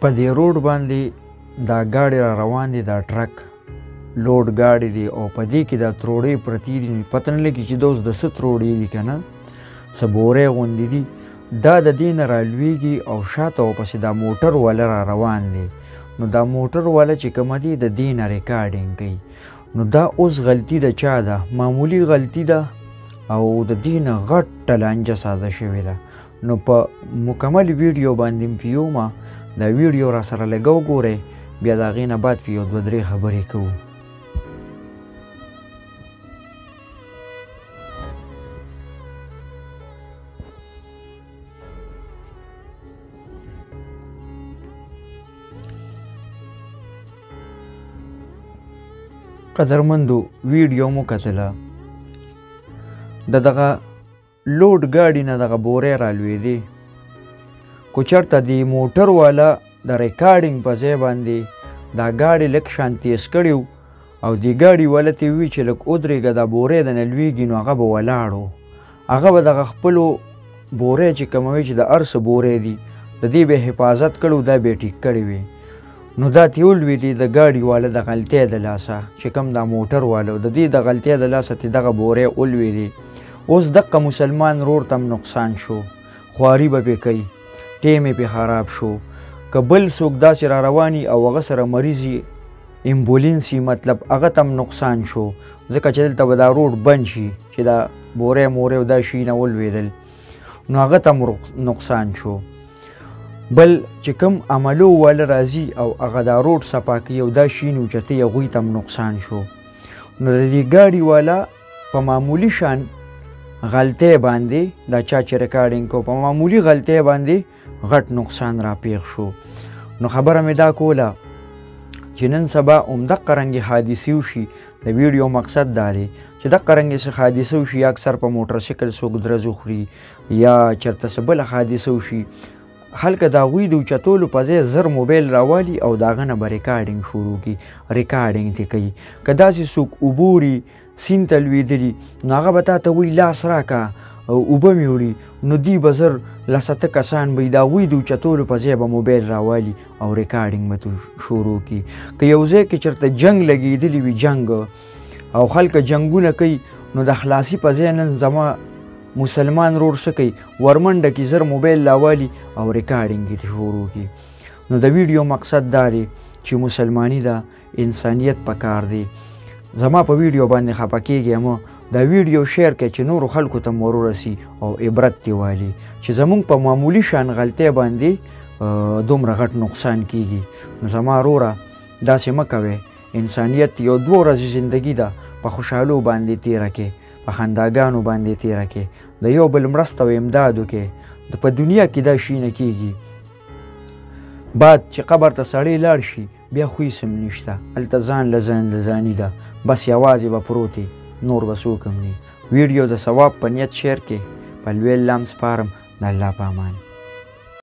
په دې روډ باندې دا ګاډی را روان دی، دا ټرک لوډ ګاډی دی او په دې کې دا تروړې پرتې دي، پته نه لګي چې دا اوس د څه تروړې دي که نه، څه بورې غوندې دي. دا د دې نه رالویږي او شاته ورپسې دا موټر والا را روان دی. نو دا موټر والا چې کومه دی د دې نه ریکارډینګ کوي. نو دا اوس غلطي د چا ده؟ معمولي غلطي ده او د دې نه غټه لانجه ساده شوې ده. نو په مکمل ویډیو باندې م پیومه، دا ویډیو را سره لږه وګورئ، بیا د هغې نه بعد پې یو دوه درې خبرې کوو. قدرمندو ویډیو مو کتله، د دغه لوډ ګاډي نه دغه بورې رالوېدې. که چېرته د موټر والا د ریکارډینګ په ځای باندې دا ګاډی لږ شان تیز کړی او د ګاډي والا ته یې وویل چې لږ ودرېږه، دا بورې د نه لوېږي، نو هغه به ولاړ و. هغه به دغه خپلو بورې چې کومه وي چې د هر څه بورې دي د دې به حفاظت کړی و، دا به یې ټیک کړې وي. نو دا ترې ولوېدې د ګاډي والا د غلطۍ د لاسه، چې کوم دا موټر والا و د دې د غلطۍ د لاسه ترې دغه بورې ولوېدې. اوس دقه مسلمان رور ته هم نقصان شو، خواري به پې کوي، ټیم یې پې خراب شو. که بل څوک داسې را رواني او هغه سره مریض وي، امبولینس وي، مطلب هغه ته هم نقصان شو، ځکه چې دلته به دا روډ بند شي چې دا بورې مورې او دا شیونه ولوېدل، نو هغه ته هم نقصان شو. بل چې کوم عملو واله راځي او هغه دا روډ صفا کوي او دا شین اوچتوي، هغوی ته هم نقصان شو. نو د دې ګاډي والا په معمولي شان غلطۍ باندې، دا چا چې ریکارډینګ کو، په معمولي غلطۍ باندې غټ نقصان را پیښ شو. نو خبره مې دا کوله چې نن سبا همدقه رنګې حادثې وشي. د ویډیو مقصد دا دی چې دقه رنګې څه حادثه وشي، یا اکثر په موټرسایکل څوک درز وخوري یا چېرته څه بله حادثه وشي، خلک د هغوی د اوچتولو په ځای زر موبایل راوالي او د هغه نه به ریکارډینګ شروع کړي، ریکارډینګ ترې کوي. که داسې څوک اوبه سیند ته لوېدلي، نو هغه به تا ته وایي لاس راکړه اوبه مې وړي، نو دوی به زر لس اته کسان به وي، د هغوی د اوچتولو په ځای به موبایل راوالي او ریکارډینګ به ترې شروع کړي. که یو ځای کې چېرته جنګ لګېدلی وي، جنګ او خلک جنګونه کوي، نو د خلاصي په ځای نن زما مسلمان رور څه کوي، ورمنډه کې زر موبایل راوالي او ریکارډینګ یې شروع کړي. نو د ویډیو مقصد دا دی چې مسلماني ده، انسانیت پکار دی. زما په ویډیو باندې خفه کېږئ مه، دا ویډیو شیر کړئ چې نورو خلکو ته هم ورورسي او عبرت ترې والي چې زمونږ په معمولي شان غلطۍ باندې دومره غټ نقصان کیږي. نو زما وروره داسې مه کوئ، انسانیت یو دوه ورځې زندگي ده، په خوشحالو باندې تیره کړئ، په خنداګانو باندې تیره کړئ، د یو بل مرسته او امداد وکړئ. د په دنیا کې دا شي نه کیږي. بعد چې قبر ته سړی لاړ شي بیا خو هېڅ هم نشته، هلته ځان له ځان له ځاني ده، بس یوازې به پروت یې، نور به څوک هم نه. ویډیو د ثواب په نیت شیر کړئ. په لوی الله هم سپارم، د الله په امان.